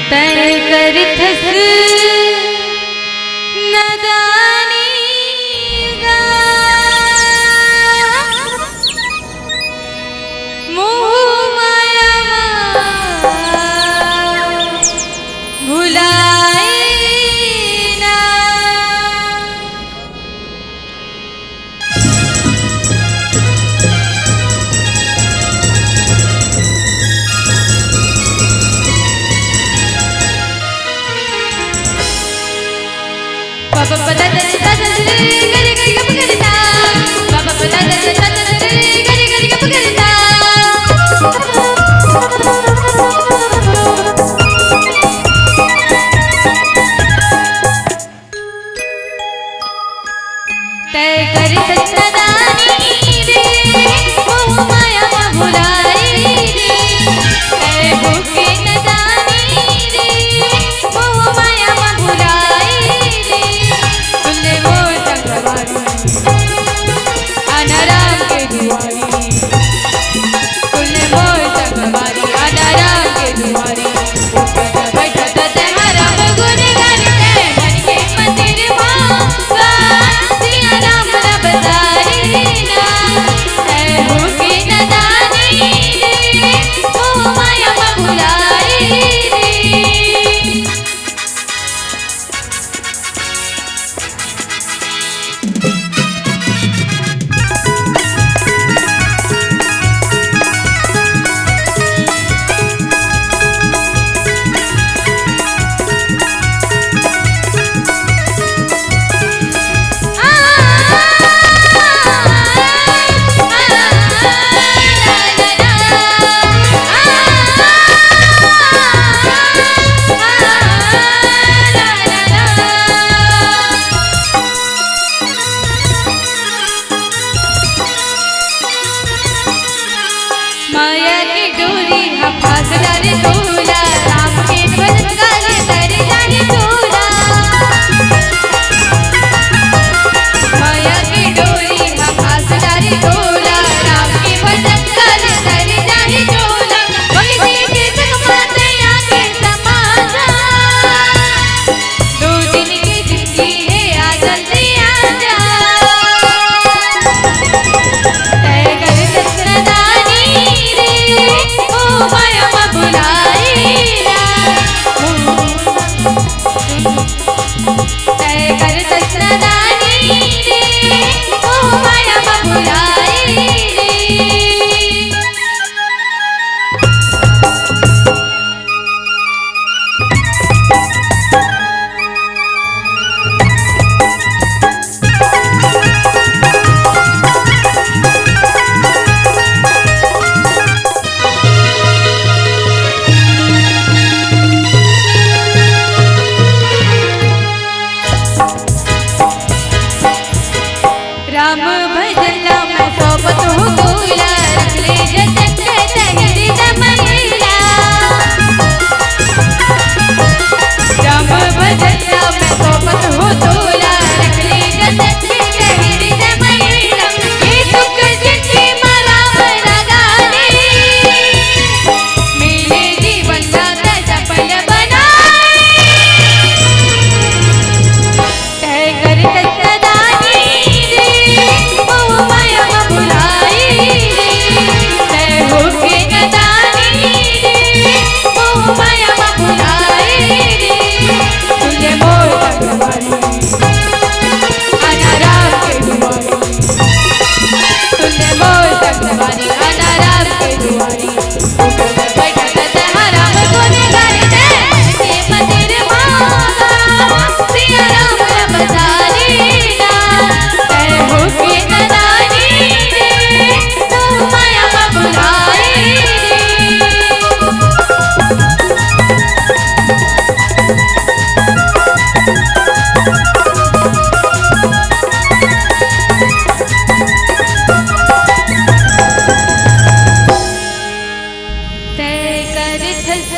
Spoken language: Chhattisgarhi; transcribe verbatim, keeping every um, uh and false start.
तैं करथस नदानी गा, मोह माया मा भुलाए ना। तैं करथस नदानी रे, मोह माया मा भुलाए रे। तैं होके नदानी रे, मोह माया मा भुलाए रे। सुन ले मोर संगवारी, आना राम के दुआरी। सुन ले मोर संगवारी, आना राम के दुआरी। उठत बइठत तैं हरम गुन गारी, तैं मन के मंदिर मा गा, सिया राम ला बसाए ना। तैं होके नदानी रे, मोह माया मा भुलाए रे। माया के डोरी हा फांस डारे तोला, राम के भजन गाले तर जाही तोला। माया के डोरी हा फांस डारे तोला, राम के भजन गाले तर जाही तोला। भक्ति के जगमग आके समा जा। दो दिन के जिंदगी हे, आ जल्दी आ जा। तैं करथस नदानी रे, मोह माया मा भुलाए ना। तैं करथस नदानी रे, मोह माया मा भुलाए रे। राम भजन ला मैं सौंपत हूँ तोला, रख ले जतन के तहिर दमैला। राम भजन ला मैं सौंपत हूँ तोला, रख ले जतन के तहिर दमैला। ये दुख जिनके मा राम लगा ले, मिले जीवन का सफल बनाए। तैं करथस नदानी रे, मोह माया मा भुलाए रे। तैं होके नदानी रे, मोह माया मा भुलाए रे। सुन ले मोर संगवारी, आना राम के दुआरी। सुन ले मोर संगवारी, आना राम के दुआरी। उठत बइठत तैं हरम गुन गारी, तैं के मंदिर मा गा, सिया राम ला बसाए ना। तैं होके नदानी रे, मोह माया मा भुलाए रे। तैं करथस